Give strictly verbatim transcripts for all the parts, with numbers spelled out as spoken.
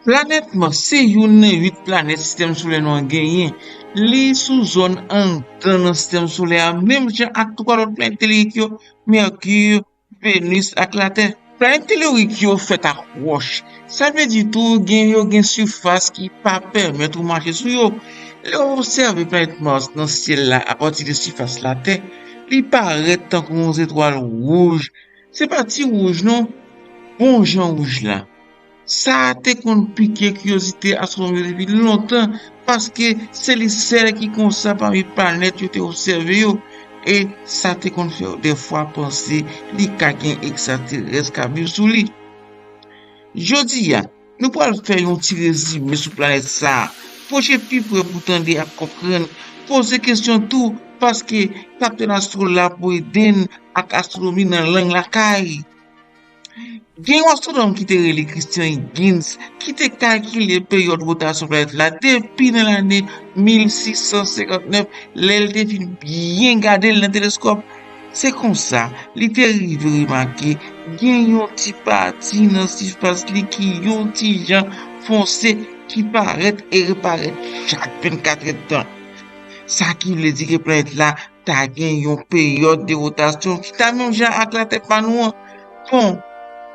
Planèt Mars se youn nan uit planèt sistèm solè nou an genyen. Li sou zòn anndan nan sistèm solè a, menm jan ak twa lòt planèt telirik yo, Mèki, Venus ak Latè. Planèt telirik yo fèt ak wòch. Sa vle di tou gen yo gen sifas ki pa pèmèt ou mache sou yo. Lè w obsève planèt Mars nan syèl la apati de sifas Latè, li parèt tankou yon zetwal wouj. Se pa ti wouj non, bon jan wouj la. Sa a te konn pike kiryozite astwonòm yo depi lontan, paske se li sèl ki konsa pami planèt yo te obsève yo, e sa te konn fè yo dèfwa panse li ka gen ekstraterès k ap viv sou li. Jodi a, nou pral fè yon ti rezime sou planèt sa a. Pwoche pi pre pou tande ak konprann. Poze kesyon tou, paske Kaptèn Astro la pou ede n ak astwonomi nan lang lakay. Gen yon astwonòm ki te rele Christian Huygens ki te kalkile peryòd wotasyon planèt la depi nan lane mil sis san senkant nèf, lè l te fin byen gade l nan teleskòp. Se konsa, li te rive remake gen yon ti pati nan sifas li ki yon ti jan fonse, ki parèt e reparèt chak vennkat èdtan. Sa ki vle di ke planèt la ta gen yon peryòd de wotasyon ki ta menm jan ak Latè pa nou an. Bon,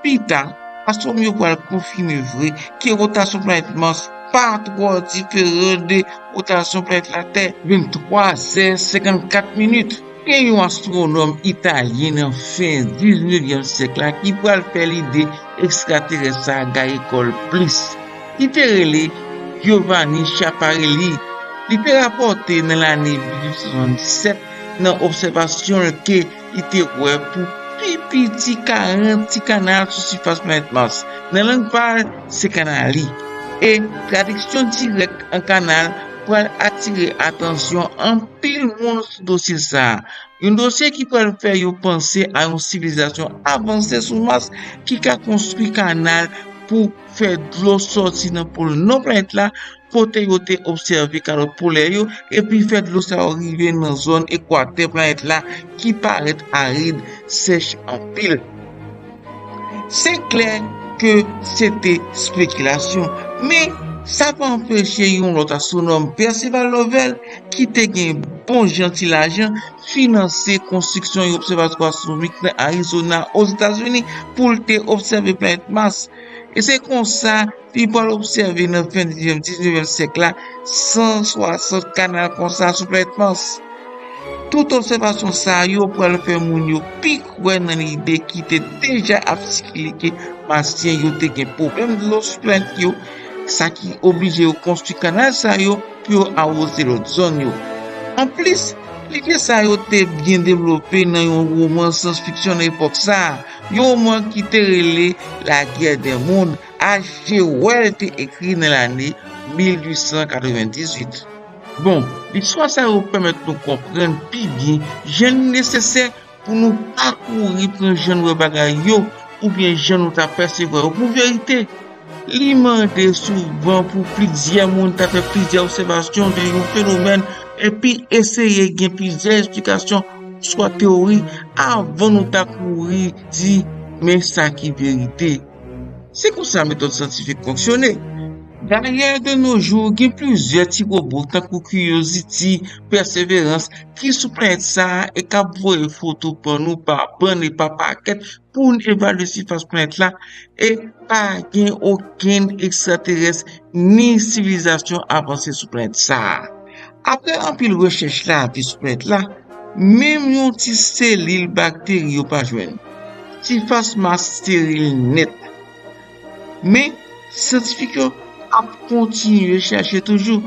pita, astwonòm yo pral konfime vre ke wotasyon planèt Mars pa twò diferan de wotasyon planèt Latè. Venntwa zè senkannkat minit. Gen yon astwonòm italyen nan fen diznevyèm syèk la ki pral fè lide ekstraterès sa a gaye kò l plis. Li te rele Giovanni Schiaparelli. Li te rapòte nan lane mil uit san swasanndisèt nan obsèvasyon l ke li te wè pou pi piti karant ti kanal sou sifas planèt Mars. Nan lang pa l, se kanali. E tradiksyon dirèk an kanal pral atire atansyon anpil moun sou dosye sa a. Yon dosye ki pral fè yo panse a yon sivilizasyon avanse sou Mars ki ka konstwi kanal pou fè dlo sòti nan pòl nò planèt la, kote yo te obsève kalòt polè yo, epi fè dlo sa yo rive nan zòn ekwatè planèt la ki parèt arid, sèch anpil. Se klè ke se te espekilasyon, men sa pa anpeche yon lòt astwonòm, Percival Lowell, ki te gen bon jan ti lajan, finanse konstriksyon yon obsèvatwa astwonomik nan Arizona, Ozetazini, pou l te obsève planèt Mars. E se konsa, li pral obsève nan fen diznevyèm, diznevyèm syèk la, san swasant kanal konsa sou planèt Mars. Tout obsèvasyon sa yo pral fè moun yo pi kwè nan lide ki te deja ap sikile ke Masyen yo te gen pwoblèm dlo sou planèt yo, sa ki oblije yo konstwi kanal sa yo pou yo awoze lòt zòn yo. Anplis, lide sa yo te byen devlope nan yon woman syans fiksyon nan epòk sa a, yon woman ki te rele La Guerre des Mondes, H G Wells te ekri nan lane mil uit san katrevendizuit. Bon, listwa sa yo pèmèt nou konprann pi byen jan li nesesè pou nou pa kouri pran jan n wè bagay yo oubyen jan nou ta pèsevwa yo pou verite. Li mande souvan pou plizyè moun ta fè plizyè obsèvasyon de yon fenomèn epi eseye gen plizyè esplikasyon oswa teyori avan nou ta kouri di men sa ki verite. Se konsa metòd syantifik fonksyone. Dayè, de nos jours, gen plizyè ti wobo tankou Curiosity, Perseverance ki sou planèt sa a e k ap voye foto ban nou pa bann e pa pakèt pou n evalye sifas planèt la, e pa gen okenn ekstraterès ni sivilizasyon avanse sou planèt sa a. Apre anpil rechèch lavi sou planèt la, menm yon ti selil bakteri yo pa jwenn. Sifas Mars steril nèt. Men, syantifik yo ap kontinye chèche toujou,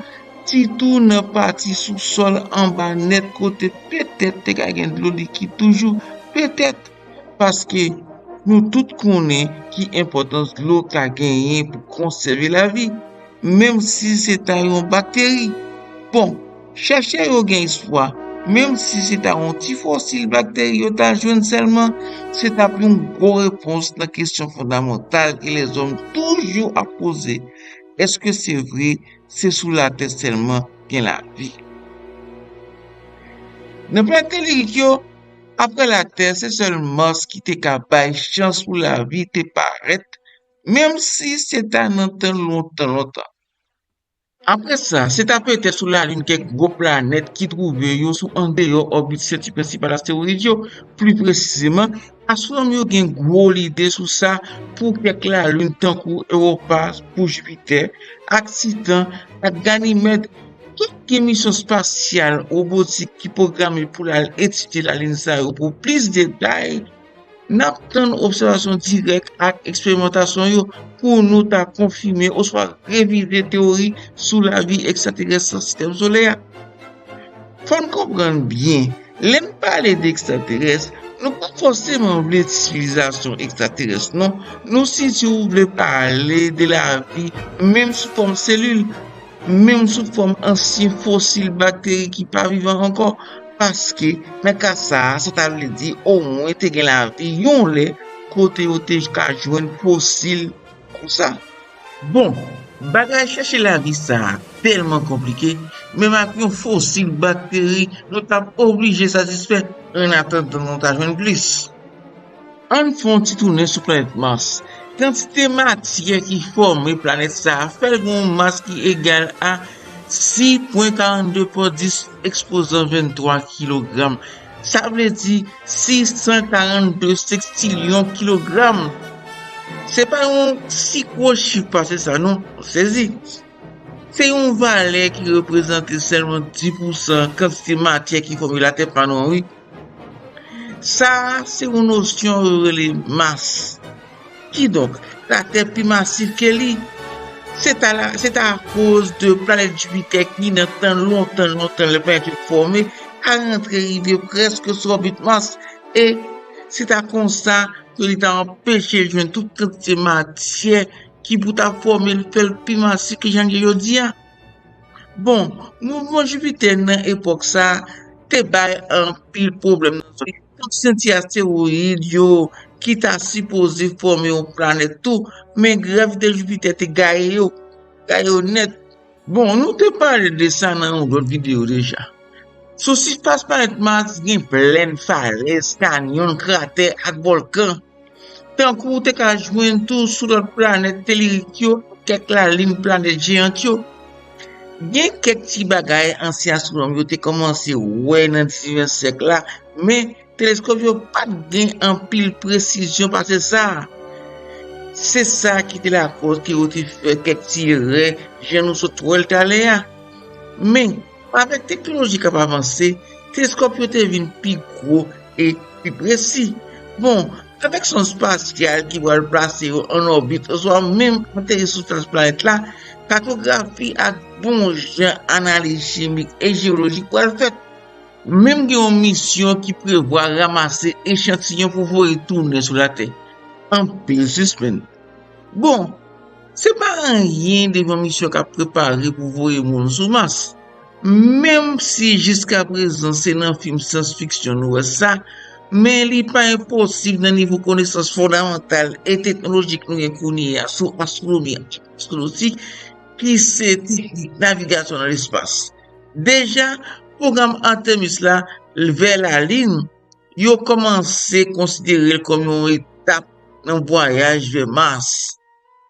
sitou nan pati sousòl anba nèt kote petèt te ka gen dlo likid toujou, petèt, paske nou tout konnen ki enpòtans dlo ka genyen pou konsève lavi, menm si se ta yon bakteri. Bon, chèchè yo gen espwa, menm si se ta yon ti fosil bakteri yo ta jwenn sèlman, se t ap yon gwo repons nan kesyon fondamantal ke lèzòm toujou ap poze, èske se vre se sou Latè sèlman gen lavi? Nan planèt telirik yo, apre Latè, se sèl Mars ki te ka bay chans pou lavi te parèt menm si se ta nan tan lontan, lontan. Apre sa, se ta petèt sou Lalin kèk gwo planèt ki twouve yo sou andeyò òbit senti prensipal astewoyid yo. Pli presizeman, astwonòm yo gen gwo lide sou sa pou kèk lalin tankou Ewopa pou Jipitè, ak Titan, ak Ganimèd. Tout gen misyon espasyal wobotik ki pwograme pou l al etidye lalin sa yo pou plis detay. N ap tann obsèvasyon dirèk ak eksperimantasyon yo pou nou ta konfime oswa revize teyori sou lavi ekstraterès nan sistèm solè a. Fò n konprann byen, lè n pale de ekstraterès, nou pa fòseman vle di sivilizasyon ekstraterès, non. Nou sitou vle pale de lavi, menm sou fòm selil, menm sou fòm ansyen fosil bakteri ki pa vivan ankò. Paske, nan ka sa a, sa ta vle di omwen te gen lavi yon lè kote yo te ka jwenn fosil konsa. Bon, bagay chèche lavi sa a tèlman konplike, menm ak yon fosil bakteri, nou t ap oblije satisfè annatandan nou ta jwenn plis. Ann fè yon ti tounen sou planèt Mas. Kantite matyè ki fòme planèt sa a fè l gen yon mas ki egal a sis pwen karannde pa dis ekspozan venntwa kilogram. Sa vle di sis san karannde sektilyon kilogram. Se pa yon si gwo chif pase sa, non. Sezi. Se yon valè ki reprezante sèlman dis pousan kantite matyè ki fòme Latè pa nou an, wi. Sa a, se yon nosyon yo rele mas. Kidonk, Latè pi masif ke li. Se ta la, se ta akoz de planèt Jipitè ki nan tan lontan, lontan lè planèt yo fòme, a rantre rive prèske sou òbit Mas, e se ta konsa ke li ta anpeche l jwenn tout kantite matyè ki pou ta fòme l, fè l pi masif ke jan l ye jodi a. Bon, mouvman Jipitè nan epòk sa a te bay anpil pwoblèm nan zòn. Tank senti astewoyid yo ki ta sipoze fòme yon planèt tou, men gravite Jipitè te gaye yo, gaye yo nèt. Bon, nou te pale de sa nan yon lòt videyo deja. Sou sifas planèt Mas, gen plèn, falèz, kanyon, kratè ak vòlkan. Tankou w te ka jwenn tou sou lòt planèt telirik yo, kèk lalin planèt jeyan yo. Gen kèk ti bagay ansyen astwonòm yo te kòmanse wè nan diznèvyèm syèk la, men teleskòp yo pa t gen anpil presizyon pase sa a. Se sa ki te lakòz ke yo te fè kèk ti erè, jan nou sot wè l talè a. Men, avèk teknoloji k ap avanse, teleskòp yo te vin pi gwo e pi presi. Bon, avèk sonn espasyal ki pral plase yo ann òbit oswa menm ateri sou sifas planèt la, katografi ak bon jan analiz chimik e jeyolojik pral fèt. Menm gen yon misyon ki prevwa ranmase echantiyon pou voye tounen sou Latè. Anpil sispenn. Bon, se pa anyen devan misyon k ap prepare pou voye moun sou Mas. Menm si jiskaprezan se nan fim syans fiksyon nou wè sa, men li pa enposib nan nivo konesans fondamantal e teknolojik nou gen kounye a sou astwonomi ak astwonoti, ki se teknik navigasyon nan lespas. Deja, pwogram Artemis la vè Lalin, yo kòmanse konsidere l kòm yon etap nan vwayaj vè Mas.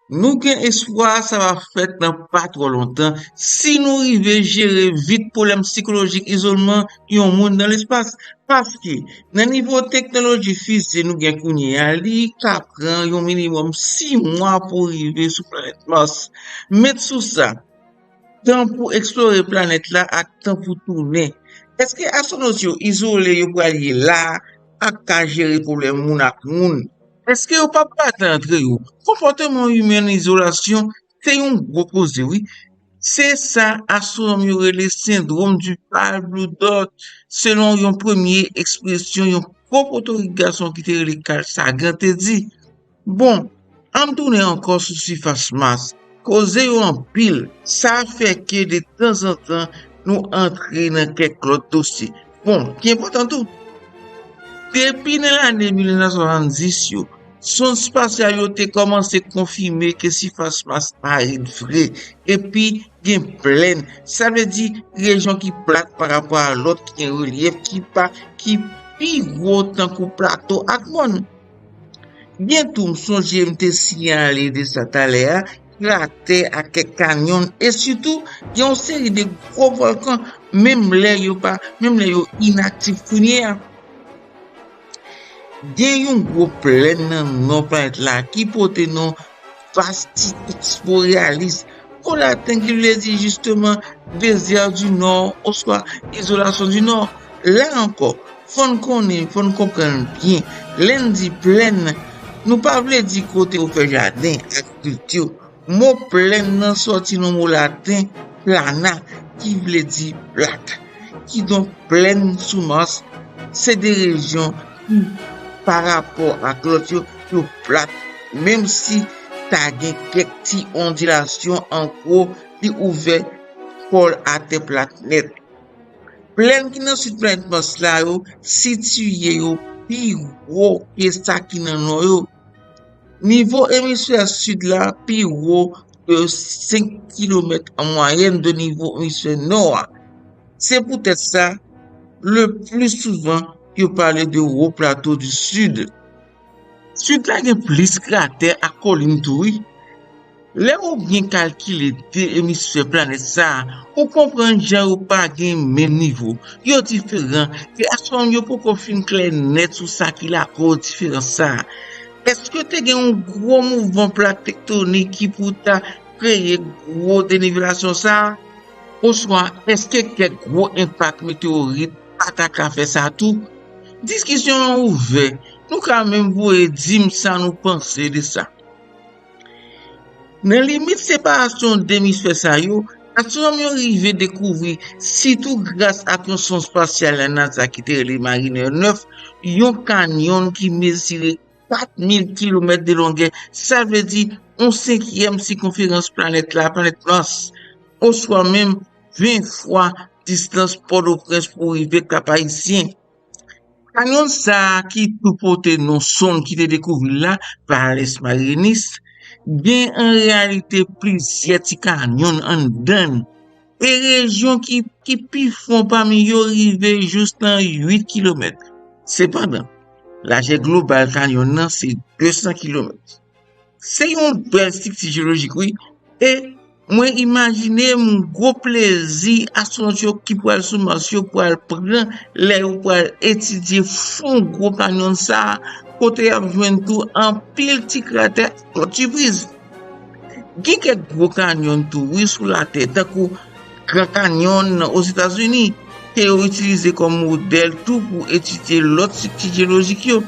Nou gen espwa sa va fèt nan pa twò lontan si nou rive jere vit pwoblèm sikolojik izolman yon moun nan lespas. Paske, nan nivo teknoloji fize nou gen kounye a, li ka pran yon minimòm sis mwa pou rive sou planèt Mas. Met sou sa, tan pou eksplore planèt la ak tan pou tounen. Èske astwonot yo izole yo pral ye la a ak ka jere pwoblèm moun ak moun? Èske yo p ap bati antre yo? Konpòteman imen nan izolasyon se yon gwo koze, wi. Se sa astwonòm yo rele sendwòm di pale blou dòt, selon yon premye ekspresyon yon gwo potorik gason ki te rele Carl Sagan te di. Bon, ann tounen ankò sou sifas Mas. Koze yo anpil, sa fè ke de tanzantan nou antre nan kèk lòt dosye. Bon, ki enpòtan tou. Depi nan lane mil nèf san swasanndis yo, sonn espasyal yo te kòmanse konfime ke sifas Mas arid vre, epi gen plèn, sa vle di rejyon ki plat parapò a lòt ki gen relyèf ki pa, ki pi gwo tankou plato ak mòn. Byen tou, m sonje m te siyale de sa talè a, kratè ak kèk kanyon, e sitou gen yon seri de gwo vòlkan, menm lè yo pa, menm lè yo inaktif kounye a. Gen yon gwo plèn nan nò planèt la ki pote non Vastiplex Borealis. O laten ki vle di jisteman dezè di nò oswa izolasyon di nò. La ankò, fò n konnen, fò n konprann byen. Lè n di plèn, nou pa vle di kote yo fè jaden, agrikilti. Mo plèn nan sòti nan mo laten plana, ki vle di plat. Kidonk, plèn sou Mars se de rejyon ki, pa rapò ak lòt yo, yo plat, menm si ta gen kèk ti ondilasyon an gwo, li ouvè kò l atè plat nèt. Plèn ki nan sid planèt Mars la yo sitiye yo pi wo ke sa ki nan nò yo. Nivo emisfè sid la pi wo de senk kilomèt an mwayèn de nivo emisfè nò a. Se poutèt sa, le pli souvan, yo pale de wo plato di sid. Sid la gen plis kratè ak kolin tou, wi. Lè ou byen kalkile de emisfè planèt sa a, ou konprann jan yo pa gen menm nivo. Yo diferan, e astwonòm yo poko fin klè nèt sou sa ki lakoz diferans sa a. Èske te gen yon gwo mouvman plak tektonik ki pou ta kreye gwo denivelasyon sa a? Oswa èske kèk gwo enpak meteyorit pa ta ka fè sa tou? Diskisyon an ouvè. Nou ka menm voye di m sa nou panse de sa. Nan limit separasyon de emisfè sa yo, astwonòm yo rive dekouvri, sitou gras ak yon sonn espasyal la NASA ki te rele Mariner nèf, yon kanyon ki mezire kat mil kilomèt de longè, sa vle di yon senkyèm sikonferans planèt la, planèt Mars, oswa menm ven fwa distans Pòtoprens pou rive Kap Ayisyen. Kanyon sa a ki tou pote non sonn ki te dekouvri l la, Valles Marineris, gen an reyalite plizyè ti kanyon anndan l. E rejyon ki, ki pi fon pami yo rive jous nan uit kilomèt. Sepandan, lajè global kanyon nan se de san kilomèt. Se yon bèl estrikti jeyolojik, wi. E mwen imajine m gwo plezi astwonòt yo ki pral sou Mars yo pral pran lè yo pral etidye fon gwo kanyon sa a, kote y ap jwenn tou anpil ti kratè ak lòt sipriz. Gen kèk gwo kanyon tou, wi, sou Latè, tankou Gran Kanyon nan Ozetazini, ke yo itilize kòm modèl tou pou etidye lòt estrikti jeyolojik yo.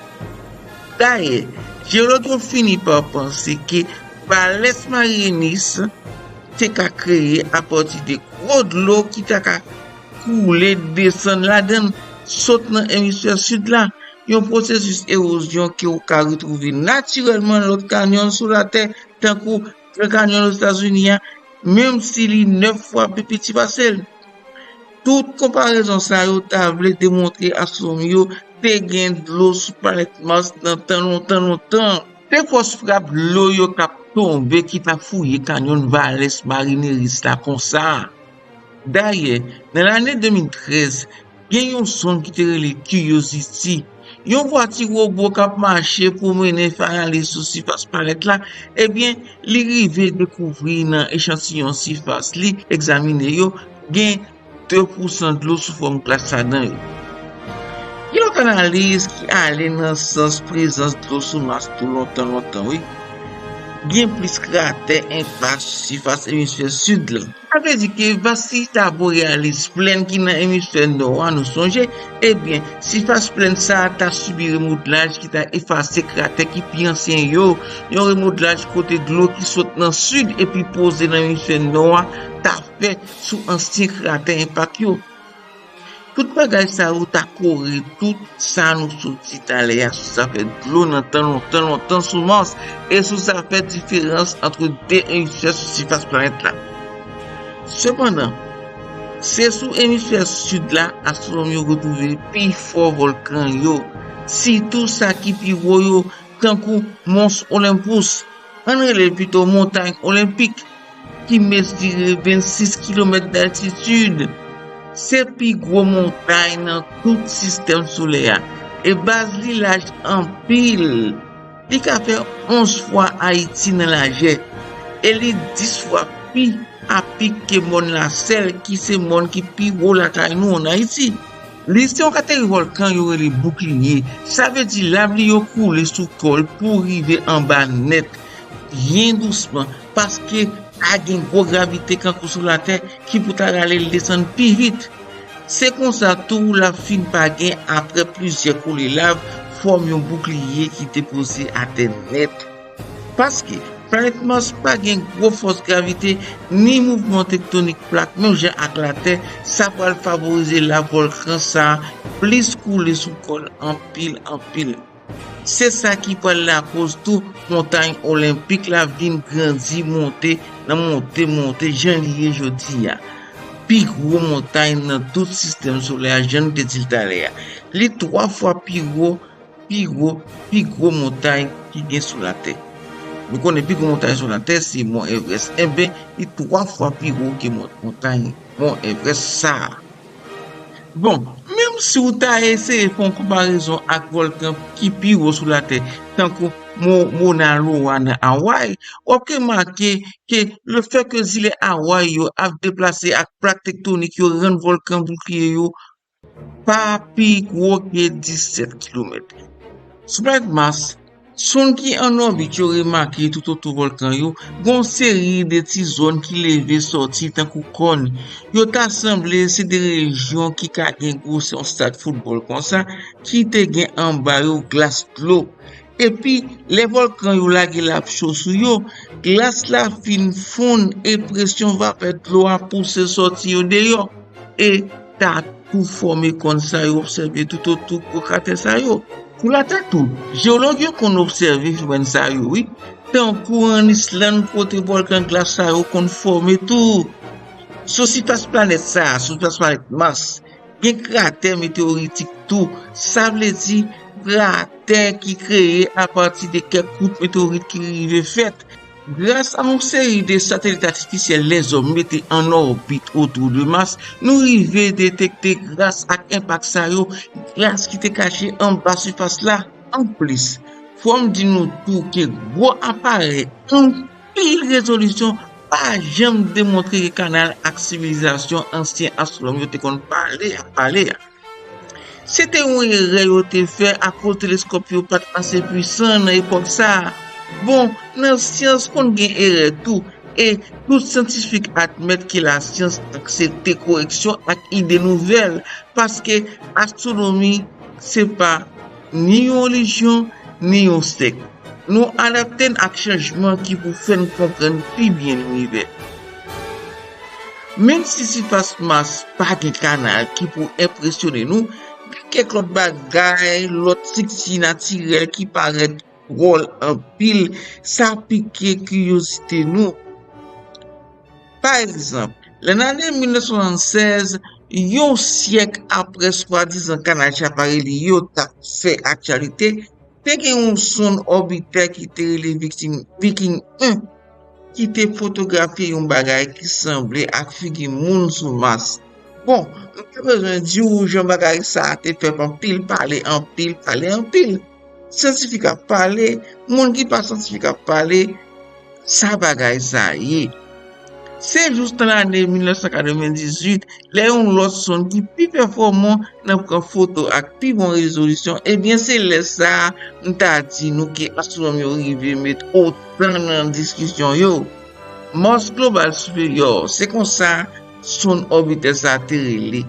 Dayè, jeyològ yo fini pa panse ke Valles Marineris te ka kreye apati de gwo dlo ki ta ka koule desann ladan l, sot nan emisfè sid la, yon pwosesis ewozyon ke w ka retwouve natirèlman nan lòt kanyon sou Latè, tankou Gran Kanyon Ozetazini a, menm si li nèf fwa pi piti pase l. Tout konparezon sa yo ta vle demontre astwonòm yo te gen dlo sou planèt Mars nan tan lontan, lontan. Se fòs frap dlo yo k ap tonbe ki ta fouye kanyon Valles Marineris la konsa. Dayè, nan lane de mil trèz, gen yon sonn ki te rele Curiosity, yon vwati wobo k ap mache pou mennen fanalis sou sifas planèt la. Ebyen, li rive dekouvri nan echantiyon sifas li egzamine yo, gen de pousan dlo sou fòm glas ladan yo. Gen lòt analiz ki ale nan sans prezans dlo sou Mars tou lontan, lontan, wi. Gen plis kratè enpak sou sifas emisfè sid la. Sa vle di ke Vastita Borealis, plèn ki nan emisfè nò a, nou sonje, ebyen, sifas plèn sa a ta sibi remodelaj ki ta efase kratè ki pi ansyen yo, yon remodelaj kote dlo ki sot nan sid epi poze nan emisfè nò a ta fè sou ansyen kratè enpak yo. Tout bagay sa yo ta kore tout sa nou sot di talè a sou zafè dlo nan tan lontan, lontan sou Mars e sou zafè diferans ant de emisfè sou sifas planèt la. Sepandan, se sou emisfè sid la astwonòm yo retwouve pi fò vòlkan yo, sitou sa ki pi wo yo, tankou Mons Olympus, ann rele l pito Montay Olenpik, ki mezire vennsis kilomèt d'altitid. Se pi gwo montay nan tout sistèm solè a, e baz li laj anpil. Li ka fè onz fwa Ayiti nan lajè, e li dis fwa pi apik ke mòn Lasèl, ki se mòn ki pi wo lakay nou ann Ayiti. Li se yon kateri vòlkan yo rele boukliye. Sa vle di lav li yo koule sou kò l pou rive anba nèt, byen dousman, paske pa gen gwo gravite kankou sou Latè ki pou ta rale l desann pi vit. Se konsa tou, lav fin pa gen apre plizyè koule lav fòm yon boukliye ki depoze atè nèt. Paske planèt Mas pa gen gwo fòs gravite ni mouvman tektonik plak menm jan ak Latè, sa pral favorize lav vòlkan sa a plis koule sou kò l anpil, anpil. Se sa ki pral lakoz tou montay Olenpik la vin grandi, monte nan monte, monte jan li ye jodi a. Pi gwo montay nan tout sistèm solè a, jan n te di l talè a. Li twa fwa pi wo, pi wo, pi gwo montay ki gen sou Latè. Nou konnen pi gwo montay sou Latè se Mont Everest. Enben, li twa fwa pi wo ke mon-, montay Mont Everest sa a. Bon, menm si w ta eseye fè yon konparezon ak vòlkan ki pi wo sou Latè, tankou Mo-, Mauna Loa nan Hawaii, w ap remake ke lefètke zile Hawaii yo ap deplase ak plak tektonik yo rann vòlkan boukliye yo pa pi gwo ke disèt kilomèt. Sou planèt Mas, sonn ki ann òbit yo remake toutotou vòlkan yo, gen yon seri de ti zòn ki leve sòti tankou kòn. Yo ta sanble se de rejyon ki ka gen gwosè yon stad foutbòl konsa, ki te gen anba yo glas dlo. Epi, lè vòlkan yo lage lav cho sou yo, glas la fin fonn e presyon vapè dlo a pouse sòti yo deyò. E ta tou fòme kòn sa yo obsève toutotou gwo kratè sa yo. Sou Latè tou, jeyològ yo konn obsève fenomèn sa yo, wi. Tankou ann Islann, kote vòlkan glas sa yo konn fòme tou. Sou sifas planèt sa a, sou sifas planèt Mas, gen kratè meteyoritik tou. Sa vle di kratè ki kreye apati de kèk kout meteyorit ki rive fèt. Gras a yon seri de satelit atifisyèl lèzòm mete ann òbit otou de Mas, nou rive detekte gras ak enpak sa yo, glas ki te kache anba sifas la. Anplis, fò m di nou tou ke gwo aparèy anpil rezolisyon pa janm demontre ke kanal ak sivilizasyon ansyen astwonòm yo te konn pale a, pale a. Se te yon erè yo te fè akoz teleskòp yo pa t ase pwisan nan epòk sa a. Bon, nan syans konn gen erè tou, e tout syantifik admèt ke lasyans aksepte koreksyon ak ide nouvèl, paske astwonomi se pa ni yon relijyon, ni yon sèk. Nou adapte n ak chanjman ki pou fè n konprann pi byen linivè. Menm si sifas Mas pa gen kanal ki pou enpresyone nou, gen kèk lòt bagay, lòt estrikti natirèl ki parèt dwòl anpil, sa pike kiryozite nou. Pa egzanp, nan ane mil nèf san swasannsèz, yon syèk apre swadizan kanal Schiaparelli yo t ap fè aktyalite, te gen yon sonn òbitè ki te rele Viking, Viking en, ki te fotografye yon bagay ki sanble ak figi moun sou Mas. Bon, m pa bezwen di w jan bagay sa a te fè anpil pale, anpil pale, anpil. Syantifik ap pale, moun ki pa syantifik ap pale, sa bagay sa ye. Se jous nan lane mil nèf san katrevendizuit, lè yon lòt sonn ki pi pèfòman nan pran foto ak pi bon rezolisyon, ebyen, se lè sa a m ta di nou ke astwonòm yo rive met otan nan diskisyon yo. Mars Global Superior, se konsa sonn òbitè sa a te rele.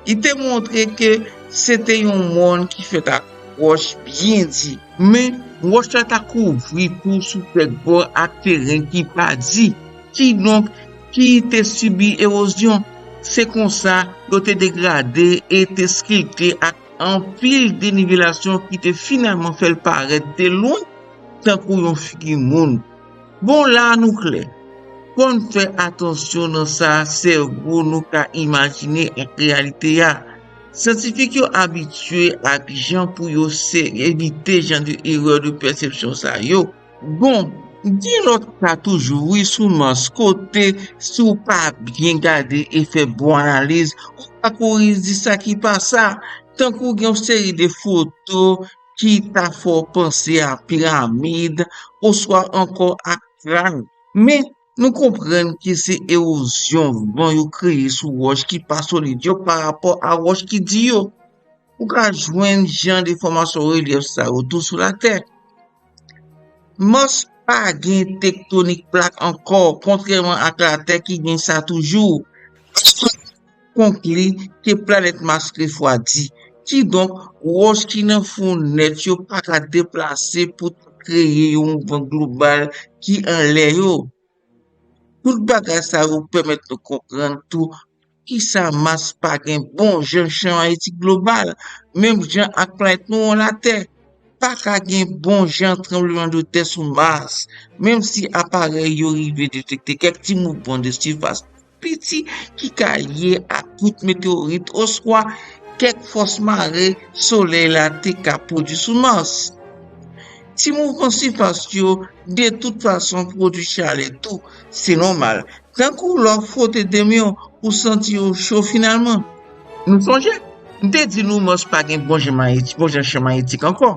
Li te montre ke se te yon mòn ki fèt ak wòch byen di, men wòch la ta kouvri tou sou kèk bò ak teren ki pa di, kidonk ki te sibi ewozyon. Se konsa yo te degrade e te skilpte ak anpil denivelasyon ki te finalman fè l parèt de lwen tankou yon figi moun. Bon, la a nou klè. Fò n fè atansyon nan sa sèvo nou ka imajine ak reyalite a. Syantifik yo abitye ak jan pou yo se evite jan de erè de pèsepsyon sa yo. Bon, gen lòt ka toujou, wi, sou Mars, kote, si w pa byen gade e fè bon analiz, ou ka kouri di sa ki pa sa. Tankou gen yon seri de foto ki ta fè w panse a piramid, oswa ankò a kràn. Men, nou konprann ke se ewozyon van yo kreye sou wòch ki pa solid yo parapò a wòch ki di yo. Ou ka jwenn jan de fòmasyon relyèf sa yo tou sou Latè. Mas pa gen tektonik plak ankò, kontrèman ak Latè ki gen sa toujou. Astwonòm konkli ke planèt Mas refwadi. Kidonk, wòch ki nan fon nèt yo pa ka deplase pou ta kreye yon mouvman global ki anlè yo. Tout bagay sa yo pèmèt nou konprann tou poukisa Mas pa gen bon jan chan mayetik global, menm jan ak planèt nou an Latè. Pa ka gen bon jan tranblemanntè sou Mas, menm si aparèy yo rive detekte kèk ti mouvman de sifas piti ki ka lye ak kout meteyorit oswa kèk fòs mare Solèy la te ka pwodui sou Mas. Ti mouvman sifas yo, de tout fason, pwodui chalè tou, se nòmal. Tankou lè w fwote de men w, ou santi yo cho finalman. Nou sonje, m te di nou Mas pa gen bon jan mayetik, bon jan chan mayetik ankò.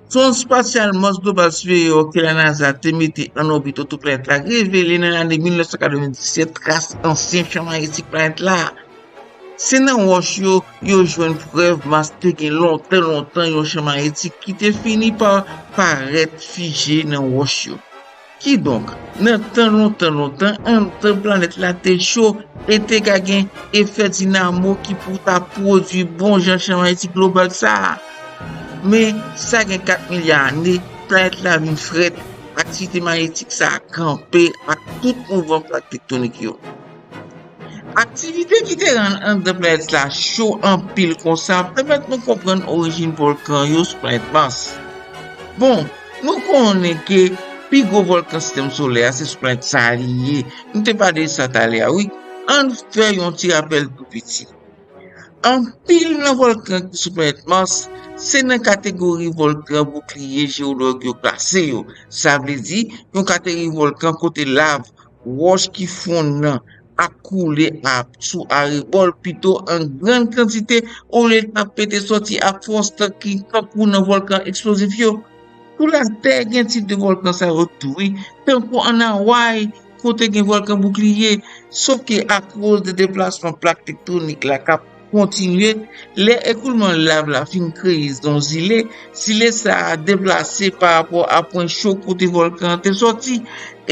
Sonn espasyal Mars Global Surveyor ke la NASA te mete an òbit otou planèt la revele nan lane mil nèf san katrevenndisèt tras ansyen chan mayetik planèt la. Se nan wòch yo, yo jwenn prèv Mas te gen lontan, lontan yon chan mayetik ki te fini pa parèt fije nan wòch yo. Kidonk, nan tan lontan, lontan, anndan planèt la te cho e te ka gen efè dinamo ki pou ta pwodui bon jan chan mayetik global sa a. Men, sa gen kat milya ane, planèt la vin frèt, aktivite mayetik sa a kanpe ak tout mouvman plak tektonik yo. Aktivite ki te rann anndan planèt la cho anpil konsa pèmèt nou konprann orijin vòlkan yo sou planèt Mas. Bon, nou konnen ke pi gwo vòlkan sistèm solè a se sou planèt sa a li ye. Nou te pale de sa talè a, wi. Ann fè yon ti rapèl tou piti. Anpil nan vòlkan ki sou planèt Mas se nan kategori vòlkan boukliye jewològ yo klase yo. Sa vle di, yon kategori vòlkan kote lav, wòch ki fonn nan ap koule a sou arebò l pito an grann kantite olye l ta pete sòti ak fòs tanki tankou nan vòlkan eksplozif yo. Sou Latè gen tip de vòlkan sa yo tou wi, tankou ann Hawaii kote gen vòlkan boukliye, sof ke akoz de deplasman plak tektonik la k ap kontinye, lè ekoulman lav la fin kreye yon zile, zile sa a deplase pa rapò a pwen cho kote vòlkan an te sòti.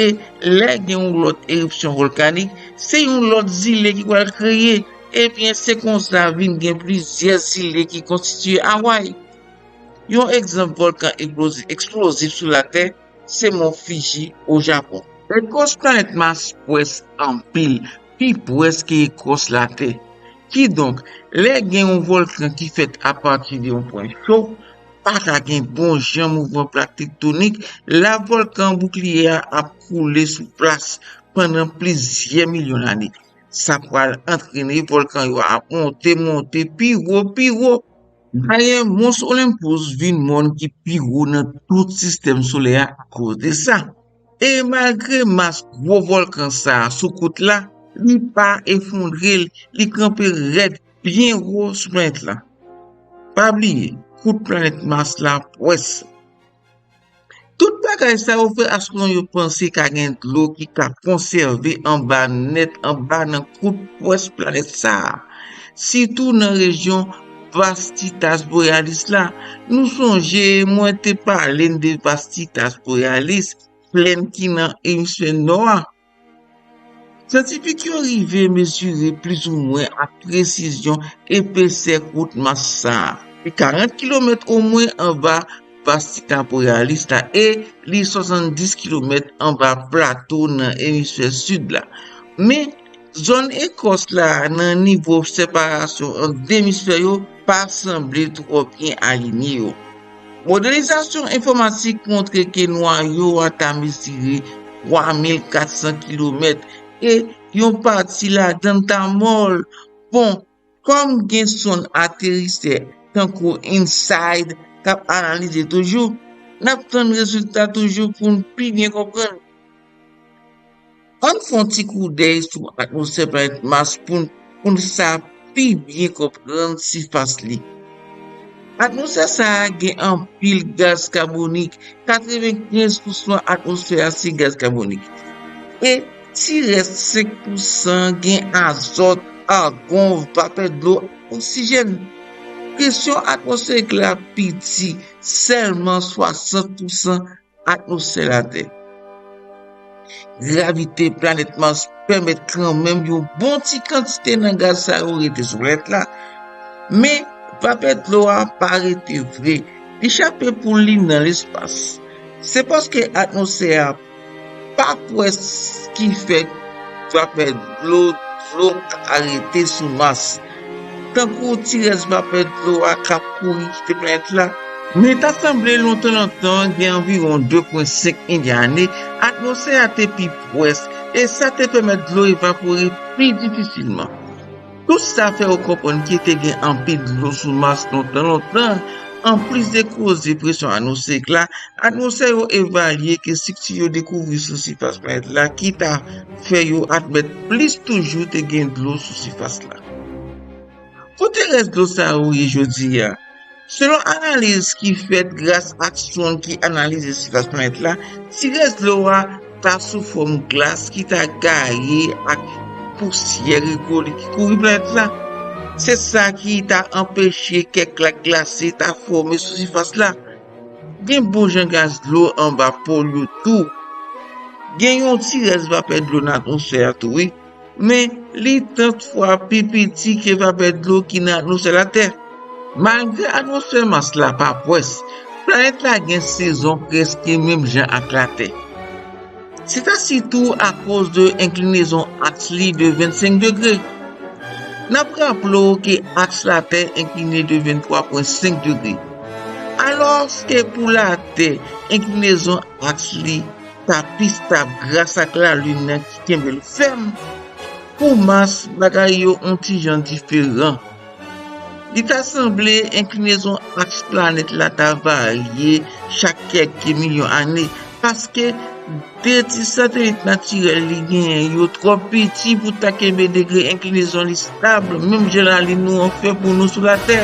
E lè gen yon lòt eripsyon vòlkanik, se yon lòt zile ki pral kreye. Ebyen, se konsa vin gen plizyè zile ki konstitye Hawaii. Yon egzanp vòlkan eksplozif sou Latè se Mont Fiji o Japon. Ekòs planèt Mas pwès anpil, pi pwès ke ekòs Latè. Kidonk, lè gen yon vòlkan ki fèt apati de yon pwen cho, pa ka gen bon jan mouvman plak tektonik, lav vòlkan boukliye a ap koule sou plas pandan plizyè milyon lane. Sa pral antrene vòlkan yo ap monte, monte pi wo, pi wo. Dayè, Mons Olympus vin mòn ki pi wo nan tout sistèm solè a akoz de sa. E malgre Mas gwo vòlkan sa a sou kwout la, li pa efondre l, li kanpe rèd byen wo sou planèt la. Pa bliye, kwout planèt Mas la pwès. Tout bagay sa yo fè astwonòm yo panse ka gen dlo ki ka konsève anba nèt anba nan kwout pwès planèt sa a, sitou nan rejyon Vastitas Borealis la. Nou sonje mwen te pale n de Vastitas Borealis, plèn ki nan emisfè nò a. Syantifik yo rive mezire plizoumwen ak presizyon epesè kwout Mas sa a. Li karant kilomèt omwen anba Vastitas Borealis la e li swasanndis kilomèt anba plato nan emisfè sid la. Men, zòn ekòs la nan nivo separasyon ant de emisfè yo pa sanble twò byen alinye yo. Modelizasyon enfòmatik montre ke nwayo a ta mezire twa mil kat san kilomèt e yon pati ladan l ta mòl. Bon, kòm gen sonn aterisè tankou InSight k ap analize toujou, n ap tann rezilta toujou pou n pi byen konprann. Ann fè yon ti koudèy sou atmosfè planèt Mas pou n pou n sa pi byen konprann sifas li. Atmosfè sa a gen anpil gaz kabonik. Katrevenkenz pousan atmosfè a se gaz kabonik. E ti rès senk pousan gen azòt, agon, vapè dlo, oksijèn. Presyon atmosferik la piti, sèlman swasant pousan atmosfè Latè. Gravite planèt Mas pèmèt kanmenm yon bon ti kantite nan gaz sa yo rete sou planèt la. Men, vapè dlo a pa rete vre. Li chape poul li nan lespas. Se paske atmosfè a pa pwès ki fè vapè dlo, dlo a rete sou Mas. Tankou ti rès vapè dlo a k ap kouri kite planèt la. Men ta sanble lontan lontan, gen anviwon de pwen senk milya ane, atmosfè a te pi pwès, e sa te pèmèt dlo evapore pi difisilman. Tout sa fè yo konprann ke te gen anpil dlo sou Mas lontan lontan. Anplis de koze presyon atmosferik la, atmosfè yo evalye ke estrikti yo dekouvri sou sifas planèt la ki ta fè yo admèt plis toujou te gen dlo sou sifas la. Kote rès dlo sa yo ye jodi a? Selon analiz ki fèt gras ak sonn ki analize sifas planèt la, ti rès dlo a ta sou fòm glas ki ta gaye ak pousyè regolit ki kouvri planèt la. Se sa ki ta anpeche kèk lak glase ta fòme sou sifas la. Gen bon jan gaz dlo anba pòl yo tou. Gen yon ti rès vapè dlo nan atmosfè a tou, wi. Men, li trant fwa pi piti ke vapè dlo ki nan atmosfè Latè. Malgre atmosfè Mas la pa pwès, planèt la gen sezon prèske menm jan ak Latè. Se ta sitou akoz de enklinezon aks li de vennsenk degre. N ap raple w ke aks Latè enkline de venntwa pwen senk degre. Alòske pou Latè, enklinezon aks li ta pi stab gras ak Lalin nan ki kenbe l fèm, pou Mas, bagay yo on ti jan diferan. Li ta sanble enklinezon aks planèt la ta varye chak kèk milyon ane, paske de ti satelit natirèl li genyen yo twò piti pou ta kenbe degre enklinezon li stab, menm jan Lalin nou an fè pou nou sou Latè.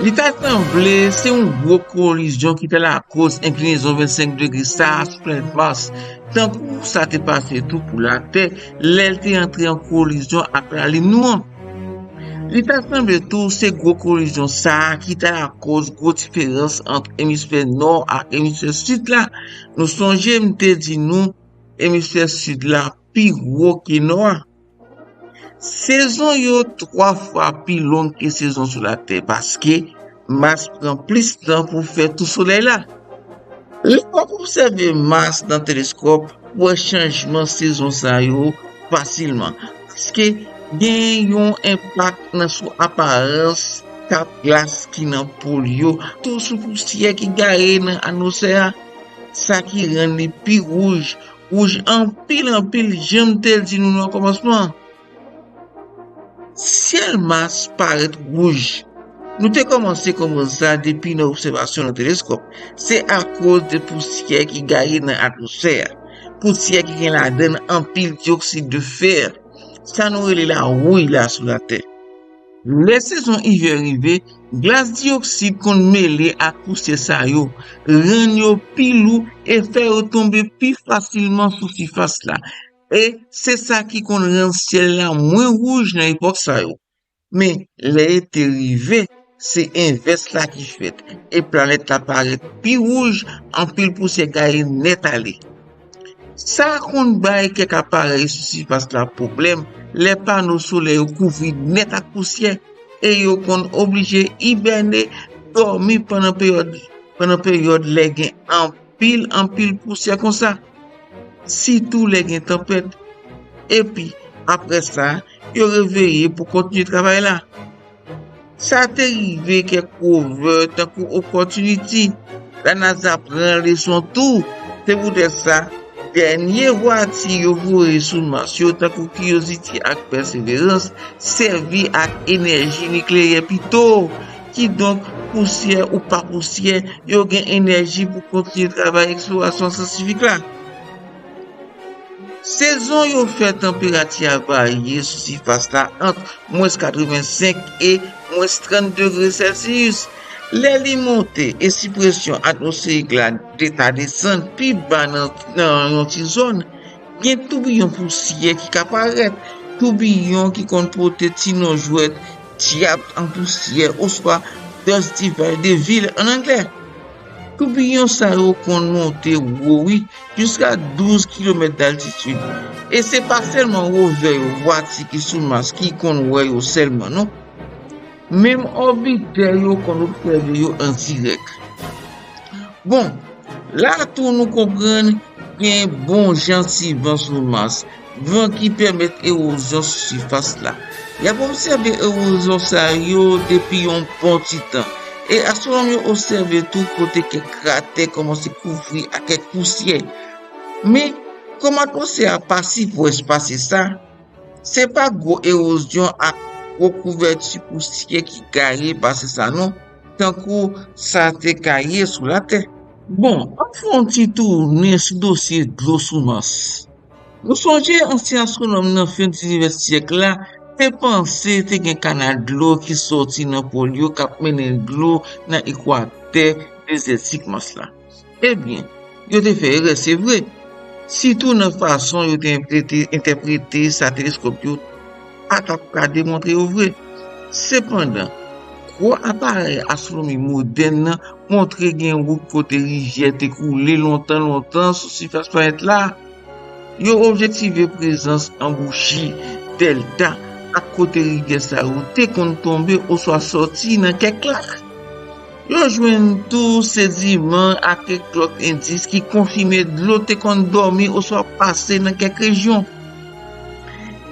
Li ta sanble se yon gwo kolizyon ki ta lakoz enklinezon vennsenk degre sa a sou planèt Mas, tankou sa te pase tou pou Latè, lè l te antre an kolizyon ak Lalin nou an. Li ta sanble tou se gwo kolizyon sa a ki ta lakoz gwo diferans ant emisfè nò ak emisfè sid la. Nou sonje m te di nou emisfè sid la pi wo ke nò a. Sezon yo twa fwa pi long ke sezon sou Latè, paske Mas pran plis tan pou fè tou Solèy la. Lè w ap obsève Mas nan teleskòp, w wè chanjman sezon sa yo fasilman, paske gen yon enpak nan sou aparans kap glas ki nan pòl yo, tou sou pousyè ki gaye nan atmosfè a, sa ki rann li pi wouj, wouj anpil anpil, jan m te di nou nan kòmansman. Syèl Mas parèt wouj. Nou te kòmanse konprann sa depi nan obsèvasyon nan teleskòp. Se akoz de pousyè ki gaye nan atmosfè a. Pousyè ki gen ladan l anpil dyoksid de fè. Sa nou rele lawouy la sou Latè. Lè sezon ivè rive, glas dyoksid konn mele ak pousyè sa yo, rann yo pi lou e fè yo tonbe pi fasilman sou sifas la. E se sa ki konn rann syèl la mwen wouj nan epòk sa yo. Men, lè ete rive, se envès la ki fèt, e planèt la parèt pi wouj, anpil pousyè gaye nèt ale. Sa konn bay kèk aparèy sou sifas la pwoblèm lè pano solè yo kouvri nèt ak pousyè, e yo konn oblije ibène, dòmi pandan peryòd, pandan peryòd lè gen anpil, anpil pousyè konsa. Sitou lè gen tanpèt. Epi, apre sa, yo reveye pou kontinye travay la. Sa te rive kèk wovè tankou Opportunity. La NASA pran leson tou. Se poutèt sa, dènye vwati yo voye sou Mas yo tankou Curiosity ak Perseverance sèvi ak enèji nikleyè pito. Kidonk, pousyè ou pa pousyè, yo gen enèji pou kontinye travay eksplorasyon syantifik la. Sezon yo fè tanperati a varye sou sifas la ant mwens katrevensenk e mwens trant degre Celsius. Lè li monte e si presyon atmosferik la de- ta desann pi ba nan, nan yon ti zòn, gen toubiyon pousyè ki ka parèt. Toubiyon ki konn pote ti non jwèt dyab an pousyè oswa Dust Devil an anglè. Toubiyon sa yo konn monte wo, wi, jiska douz kilomèt daltitid. E se pa sèlman wovè yo, vwati ki sou Mas ki konn wè yo sèlman, non. Menm òbitè yo konn obsève yo an dirèk. Bon, la tou nou konprann gen bon jan ti van sou Mas, van ki pèmèt ewozyon sou sifas la. Y ap obsève ewozyon sa yo depi yon bon ti tan, e astwonòm yo obsève tou kote kèk kratè kòmanse kouvri ak kèk pousyè. Men, kòm atmosfè a pa si pwòch pase sa, se pa gwo ewozyon ak gwo kouvèti pousyè ki gaye pase sa non, tankou sa te ka ye sou Latè. Bon, ann fè yon ti tounen sou dosye dlo sou Mas. Nou sonje ansyen astwonòm nan fen diznèvyèm syèk la te panse te gen kanal dlo ki sòti nan pòl yo k ap mennen dlo nan ekwatè dezètik Mas la. Ebyen, yo te fè erè, se vre, sitou nan fason yo te enprete- entèprete sa teleskòp yo pa t ap ka demontre yo vre. Sepandan, gwo aparèy astwonomi modèn nan montre gen wout kote rivyè te koule lontan, lontan sou sifas planèt la. Yo objektive prezans anbouchi, dèlta, ak kote rivyè sa yo te konn tonbe oswa sòti nan kèk lak. Yo jwenn tou sediman ak kèk lòt endis ki konfime dlo te konn dòmi oswa pase nan kèk rejyon.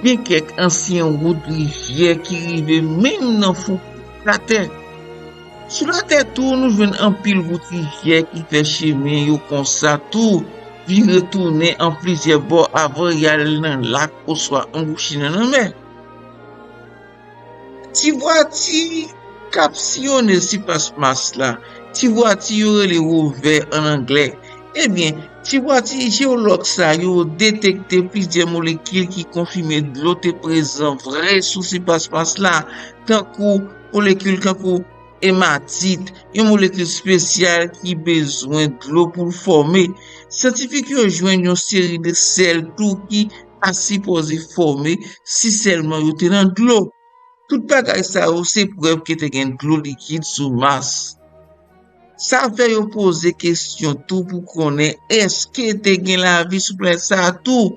Gen kèk ansyen wout rivyè ki rive menm nan fon kratè. Sou Latè tou, nou jwenn anpil wout rivyè ki fè chemen yo konsa tou, vire tounen an plizyè bò avan y al nan lak oswa anbouchi nan lanmè. Ti vwati k ap siyonnen sifas Mas la, ti vwati yo rele wovè an anglè. Ebyen, ti vwati jewològ sa yo detekte plizyè molekil ki konfime dlo te prezan vre sou sifas Mas la, tankou molekil tankou ematit, yon molekil espesyal ki bezwen dlo pou l fòme. Syantifik yo jwenn yon seri de sèl tou ki pa sipoze fòme si sèlman yo te nan dlo. Tout bagay sa yo se prèv ke te gen dlo likid sou Mas. Sa fè yo poze kesyon tou pou konnen èske te gen lavi sou planèt sa a tou.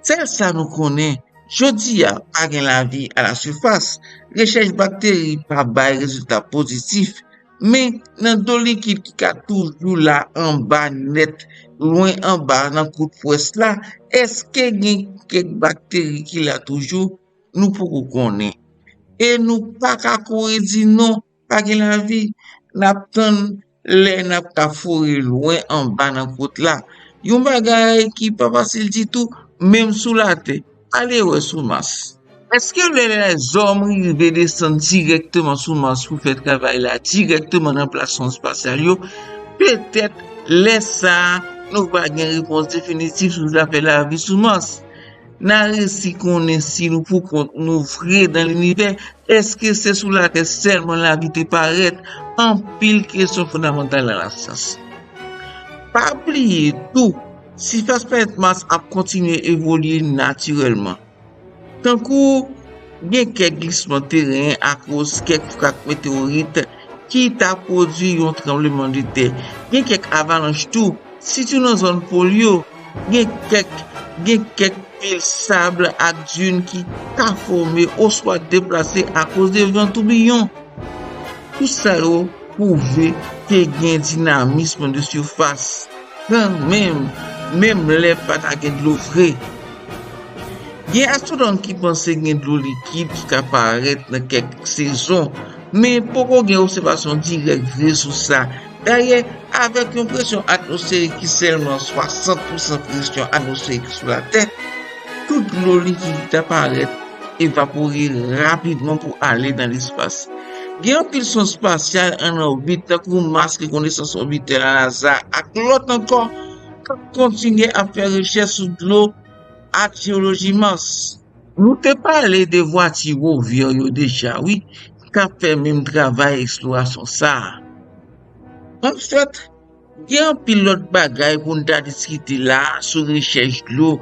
Sèl sa nou konnen, jodi a pa gen lavi alasifas. Rechèch bakteri pa bay rezilta pozitif. Men, nan dlo likid ki ka toujou la anba nèt, lwen anba nan kwout pwès la, èske gen kèk bakteri ki la toujou? Nou poko konnen. E nou pa ka kouri di non, pa gen lavi. N ap tann lè n ap ka fore lwen anba nan kwout la. Yon bagay ki pa fasil ditou, menm sou Latè. Ale wè sou Mas. Èske lè lèzòm rive desann dirèkteman sou Mas pou fè travay la dirèkteman nan plasman espasyal yo? Petèt lè sa a, nou va gen repons definitif sou zafè lavi sou Mas. N a resi konnen si nou poukont nou vre nan linivè. Èske se sou Latè sèlman lavi te parèt? Anpil kesyon fondamantal nan lasyans. Pa bliye tou, sifas planèt Mas ap kontinye evolye natirèlman. Tankou gen kèk glisman teren akoz kèk frak meteorit ki ta pwodui yon tranblemanntè. Gen kèk avalanch tou, sitou nan zòn pòl yo. Gen kèk, gen kèk pil sab ak din ki ka fòme oswa deplase akoz de van toubiyon. Tout sa yo pwouve ke gen dinamis de sifas. Kanmenm, menm lè pa ta gen dlo vre. Gen astwonòm ki panse gen dlo likid ki ka parèt nan kèk sezon, men poko gen obsèvasyon dirèk vre sou sa. Dayè, avèk yon presyon atmosferik ki sèlman swasant pousan presyon atmosferik sou Latè, tout dlo likid ki ta parèt evapore rapidman pou ale nan lespas. Gen anpil sonn espasyal an òbit, tankou Mars Reconnaissance Orbiter la NASA ak lòt ankò, k ap kontinye ap fè rechèch sou dlo ak jewoloji Mars. Nou te pale de vwati wovè yo deja, wi. k ap fè menm travay eksplorasyon sa a. Anfèt, gen anpil lòt bagay pou n ta diskite la a sou rechèch dlo,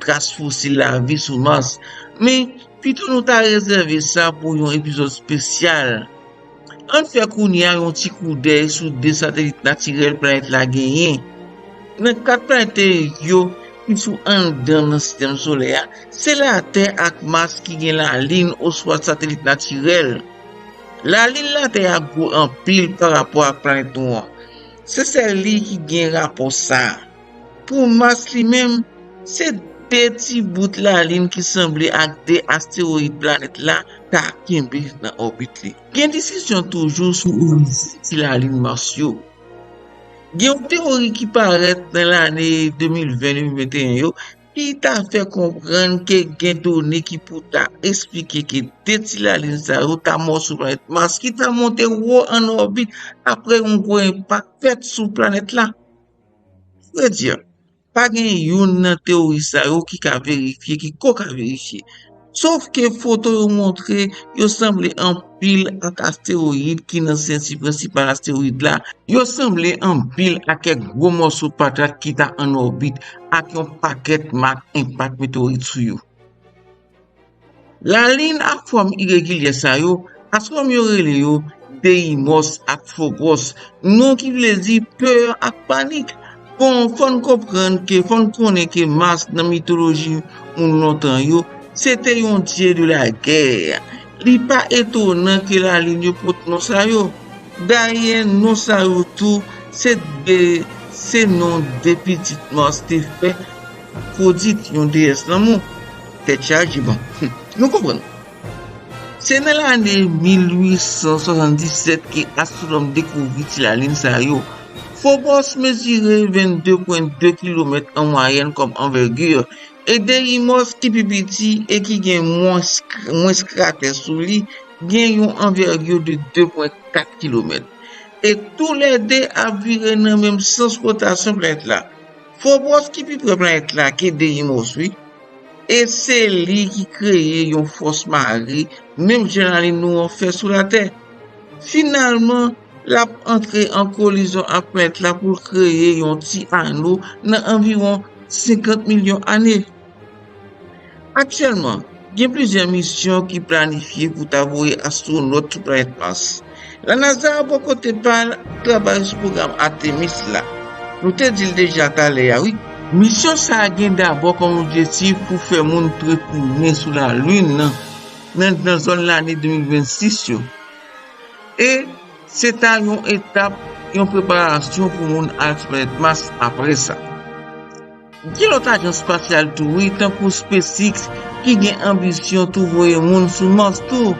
tras fosil lavi sou Mars, men pito nou ta rezève sa pou yon epizòd espesyal. Ann fè kounye a yon ti koudèy sou de satelit natirèl planèt la genyen. Nan kat planèt yo ki sou anndan nan sistèm solè a, se Latè ak Mas ki gen lalin oswa satelit natirèl. Lalin Latè a gwo anpil pa rapò ak planèt nou an. Se sèl li ki gen rapò sa a. Pou Mas li menm, se de ti bout lalin ki sanble ak de astewoyid planèt la ta kenbe nan òbit li. Gen diskisyon toujou sou orijin ti lalin Mas yo. Gen yon teyori ki parèt nan lane de mil ven, de mil venteyen yo, ki ta fè konprann ke gen done ki pou ta esplike ke de ti lalin sa yo ta mò sou planèt Mas, ki ta monte wo ann òbit apre yon gwo enpak fèt sou planèt la. Vredi, pa gen youn nan teyori sa yo ki ka verifye, ki ko ka verifye. Sof ke foto yo montre yo sanble anpil ak astewoyid ki nan senti prensipal astewoyid la. Yo sanble anpil ak kèk gwo mòso patat ki ta ann òbit ak yon pakèt mak enpak meteyorit sou yo. Lalin ak fòm iregilye sa yo, astwonòm yo rele yo Deimos ak Phobos, non ki vle di pè ak panik. Bon, fò n konprann ke, fò n konnen ke Mas nan mitoloji moun lontan yo, se te yon dye de la gè. Li pa etonan ke lalin yo pote non sa yo. Dayè, non sa yo tou, se de, se non de pitit Mas te fè, Afwodit, yon deyès lanmou. Tèt chaje, bon. Nou konprann. Se nan lane mil uit san swasanndisèt ke astwonòm dekouvri ti lalin sa yo. Phobos mezire vennde pwen de kilomèt an mwayèn kòm anvègi, e Deimos ki pi piti e ki gen mwens, mwens kratè sou li, gen yon anvègi de de pwen kat kilomèt. E toulède ap vire nan menm sans wotasyon planèt la. Phobos ki pi pre planèt la ke Deimos, wi. E se li ki kreye yon fòs mare, menm jan lalin nou an fè sou Latè. Finalman, l ap antre an kolizyon ak planèt la pou l kreye yon ti ano nan anviwon senkant milyon ane. Aktyèlman, gen plizyè misyon ki planifye pou ta voye astwonòt sou planèt Mas. La NASA, bò kote pa l, travay sou pwogram Artemis la. Nou te di l deja talè a, wi. Misyon sa a gen dabò kòm objektif pou fè moun retounen sou Lalin nan, nan, nan zòn lane de mil vennsis yo. E se ta yon etap, yon preparasyon pou moun al sou planèt Mas apre sa. Gen lòt ajans espasyal tou, wi, tankou SpaceX, ki gen anbisyon tou voye moun sou Mas tou.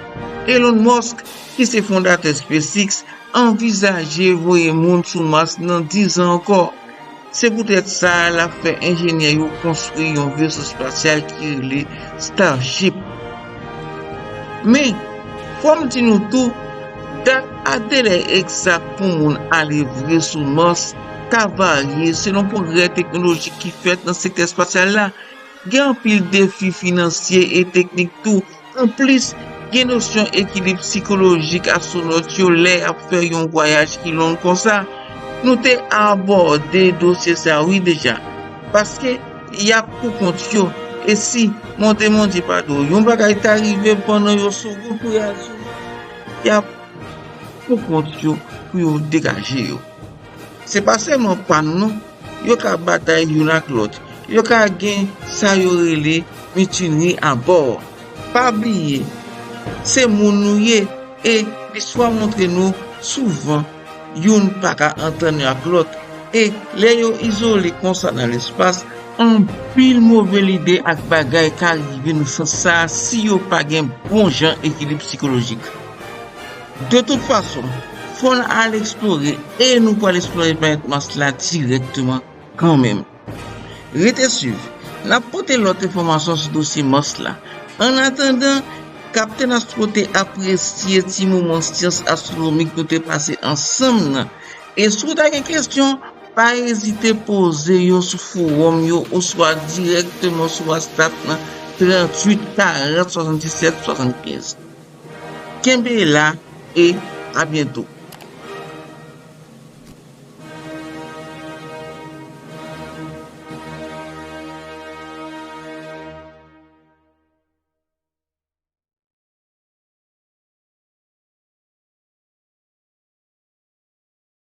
Elon Musk, ki se fondatè SpaceX, anvizaje voye moun sou Mas nan diz an ankò. Se poutèt sa l ap fè enjenyè yo konstwi yon veso espasyal ki rele Starship. Men, fò m di nou tou, dat ak delè egzak pou moun ale vre sou Mas ka varye selon pwogrè teknolojik ki fèt nan sektè espasyal la. Gen anpil defi finansye e teknik tou. Anplis, gen nosyon ekilib sikolojik astwonòt yo lè y ap fè yon vwayaj ki long konsa. Nou te abòde dosye sa, wi, deja. Paske y ap pou kont yo. E si, Bondye, Bondye padon, yon bagay ta rive pandan yo sou wout pou y al sou, y ap pou kont yo pou yo degaje yo. Se pa sèlman pàn non, yo ka batay youn ak lòt. Yo ka gen sa yo rele mitinri abò. Pa bliye, se moun nou ye e listwa montre nou souvan youn pa ka antann yo ak lòt. E lè yo izole konsa nan lespas, anpil move lide ak bagay ka rive nan sans sa a si yo pa gen bon jan ekilib sikolojik. De tout fason, fò n al eksplore e nou pral eksplore planèt Mas la dirèkteman kanmenm. Rete swiv, n ap pote lòt enfòmasyon sou dosye Mas la. Annatandan, Kaptenn Astro te apresye ti moman syans astwonomik nou te pase ansanm nan. E si w ta gen kesyon, pa ezite poze yo sou fowòm yo oswa dirèkteman sou WhatsApp nan tranntuit karant swasanndisèt swasannkenz. Kenbe la e a byento.